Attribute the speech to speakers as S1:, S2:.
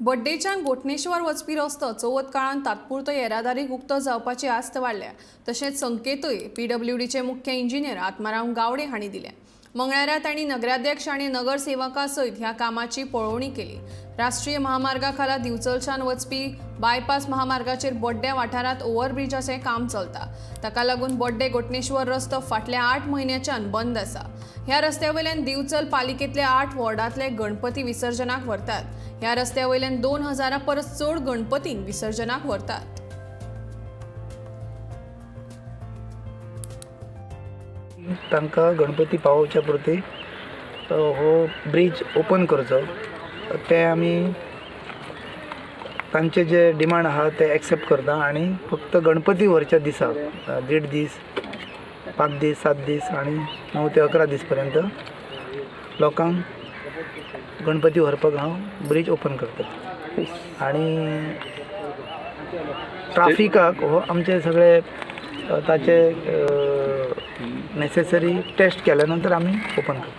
S1: बड्डेच्यान गोठणेश्वर वचपी रस्तो चवथ काळांत तात्पुरतो येरादारीक उक्तो जावपाची आस्त वाडल्या. तशेंच संकेतूय पीडब्ल्यूडीचे मुख्य इंजिनियर आत्माराम गावडे हांणी दिले. मंगळारा तांणी नगराध्यक्ष आनी नगरसेवकां सयत ह्या कामाची पळोवणी केली. राष्ट्रीय महामार्गा खाला दिवचलच्यान वचपी बायपास महामार्गाचेर बोड्ड्या वाठारांत ओव्हरब्रिजाचें काम चलता. ताका लागून बोड्डे गोठणेश्वर रस्तो फाटल्या 8 म्हयन्याच्यान बंद आसा. ह्या रस्त्या वयल्यान दिवचल पालिकेंतल्या 8 वॉर्डांतले गणपती विसर्जनाक व्हरतात. ह्या रस्त्या वयल्यान 2000 परस चड गणपतींक विसर्जनाक व्हरतात.
S2: तांकां गणपती पावोवच्या पुरती हो ब्रीज ओपन करचो. ते आमी तांचे जे डिमांड आहा ते एक्सेप्ट करता आनी फक्त गणपती व्हरच्या दिसा 1.5 दीस, 5 दीस, 7 दीस आनी 9 ते 11 दीस पर्यंत लोकांक गणपती व्हरपाक हांव ब्रीज ओपन करता. आनी ट्राफिकाक हो आमचे सगळे ताचे नेसेसरी टेस्ट केल्या नंतर आमी ओपन करता.